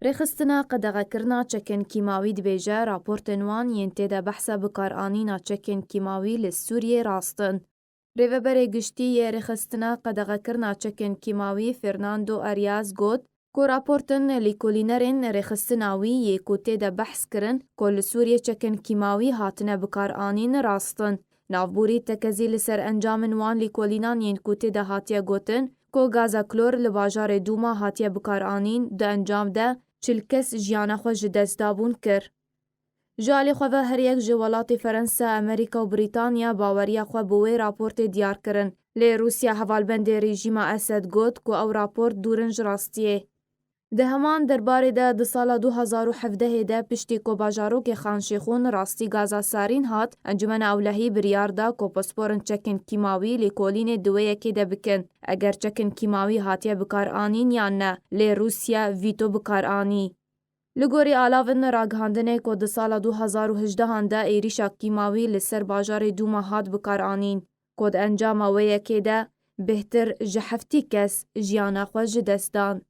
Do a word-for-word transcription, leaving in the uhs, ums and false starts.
Rêxistina qedexekirina çekên kîmawî dibêje, raportên wan yên tê de behsa bikaranîna çekên kîmawî li Sûriyê rast in. Rêveberê giştî yê rêxistina qedexekirina çekên kîmawî Fernando Arias got ku raportin lêkolînerên rêxistina wî yê ku tê de behs kirin ku li Sûriyê çekên kîmawî hatine bikaranîn rast in. Navborî tekezî li ser encamên wan lêkolînan yên ku tê de hatiye gotin ku gaza klor li bajarê Dûma hatiye bikaranîn, di encam de çil kes jiyana xwe ji dest dabûn kir. Ji alî xwe ve her yek ji welatê Ferensa, Amerîka û Brîtanya baweriya xwe bi wê raportê diyar kirin. Lê Rûsya hevalbendê rejîma Esed got ku ew raport dûr in ji rastiyê. Di heman derbarê de di sala du hazar û hevdehê de piştî ku bajarokê Xan Şêxûn rastî gaza sarîn hat, Encûmena Ewlehî biryar da ku pisporin çekên kîmawî lêkolînê di wê yekê de bikin, eger çekên kîmawî hatiye bikaranîn yan ne, lê Rûsya vîto bikaranî. Li gorî alavin ragihandinê ku di sala du hazar û hejdehan de êrîşa kîmawî li ser bajarê Dûma hat bikaranîn, ku di encama wê yekê de bêhtir ji heftî kes jiyana xwe ji dest dan.